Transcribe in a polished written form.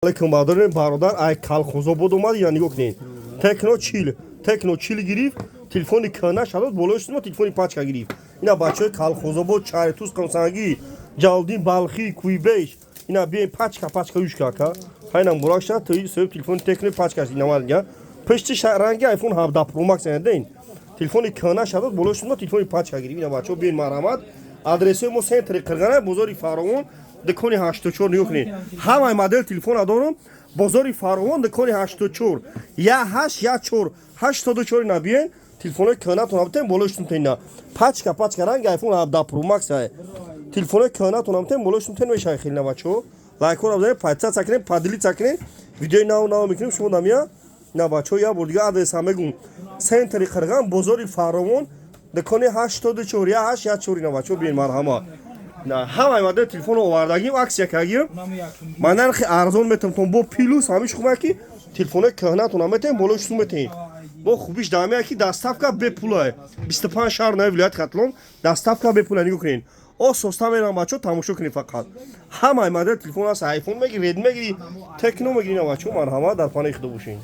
Алейкум, бародарем, бародар ай Калхозобод омад. Ина нигоҳ кунед, Техно 40, Техно 40 гирифт, телефони кӯна шадод, болои шумо телефони пачка гирифт. Ина бачаҳои Калхозобод, Чаритус, Қамсангӣ, Ҷалдин, Балхӣ, Куйбеш, ина биен, пачка пачка юшка ака. Хайна мурак шад, тои соҳиб телефони Техно пачка ина мадга. Пешти ранги iPhone 17 Pro Max ден. Телефони кӯна шадод, болои шумо телефони пачка гирифт. Ина бачаҳо, биен, марҳамат. Адресои мо: центри Қирғана, бозори Фаровон, дукони 84. Нигоҳ кунед, ҳамаи модел телефона дорам. Бозори Фаровон, дукони 84, 1814 84. Ина биен, телефонои кӯнатон битен, болои шутен, ина пачка пачка ранги iPhone 17 Pro Max ай. Телефонои кӯнатон битен, болои шутен мешавад хеле. На, бачаҳо, лайкҳоро бизанед, подписаться кунед, поделиться кунед. Видеои нав нав мекунем, шумо намия. На, бачаҳо, як бор дига адреса мегум: центри Қирған, бозори Фаровон, дукони 84, 1814. Ина бачаҳо, биен, марҳамат. На, ҳамаи модел телефоно овардагим, акция кардагим, ман нархи арзон метавонам, бо плюс ҳамиш хуба ки телефонои кӯҳнатона метавем, болои шутун метавем. Бо хубиш дамия ки доставка бепулае, 25 шаҳр нави вилояти Хатлон доставка бепула. Нигоҳ кунед, ососта мерам, бачаҳо, тамошо кунед фақат. Ҳамаи модел телефон аст, айфон мегири, Редми мегири, Техно мегири. На, бачаҳо, марҳамат, дар паноҳи Худо бошед.